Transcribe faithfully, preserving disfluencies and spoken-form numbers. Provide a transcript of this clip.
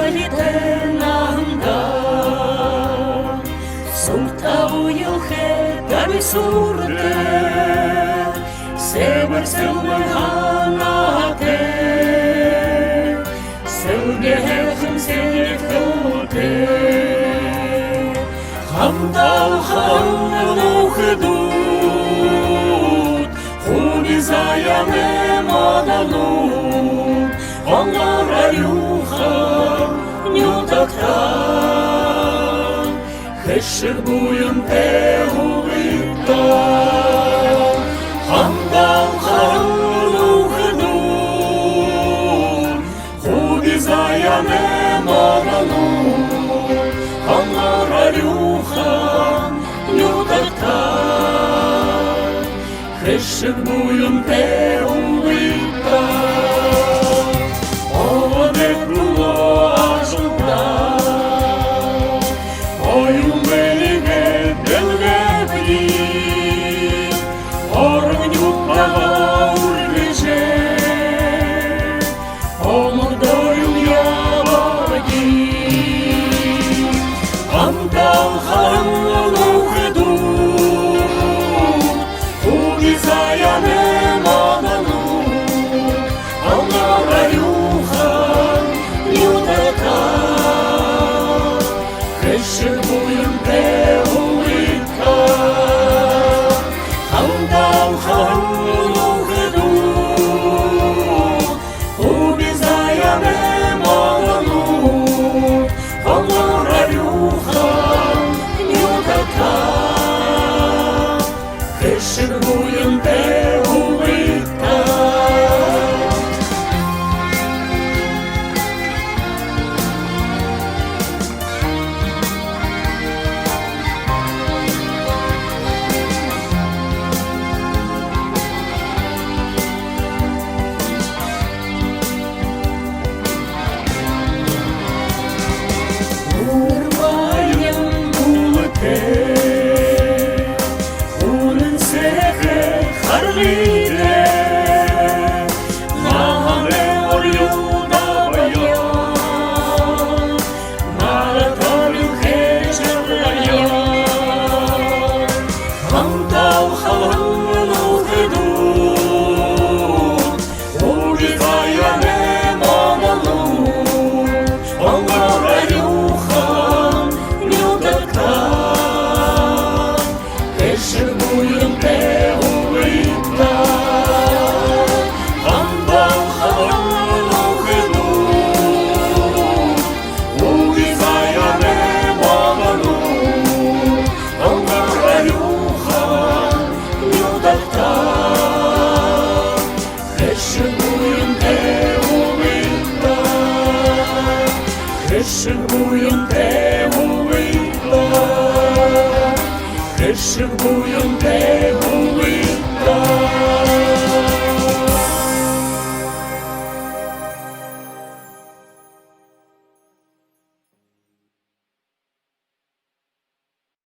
Элитэ наһандаа сууртаа уялхай табисууртай, сэбэр сэлмэг һанаатай, сэлгеэхэн сэдьхэлтэй, хамталхан нүхэдүүд, хуби заяанай модонууд, хонгор арюухан нютагтаа, хэшэг буянтай һуугыт даа. Хамталхан нүхэдүүд, хуби заяанай модонууд, хонгор арюухан нютагтаа, хэшэг буянтай һуугыт даа. Ободой түлөө ажалдаа оюун бэлигээ дэлгээбди. Орон нютагаа үргэжэ, омогдорюун ябагты. Хамталхан нүхэдүүд, хуби заяанай модонууд, хонгор арюухан нютагтаа, хэшэг буянтай һуугыт даа. Хамталхан нүхэдүүд, хуби заяанай модонууд, хонгор арюухан нютагтаа, хэшэг буянтай һуугыт даа. Үрмаян бүлэгтэй, үнэн сэхэ харгытай, наһанай орьёл дабаяа, наадатан хэлэхэ жаргаяа. Хамталхан нүхэдүүд, хуби заяанай модонууд, хонгор арюухан нютагтаа, хэшэг буянтай һуугыт даа. Хамталхан нүхэдүүд, хуби заяанай модонууд, хонгор арюухан нютагтаа, хэшэг буянтай һуугыт даа. Хэшэг буянтай һуугыт даа. Хэшэг буянтай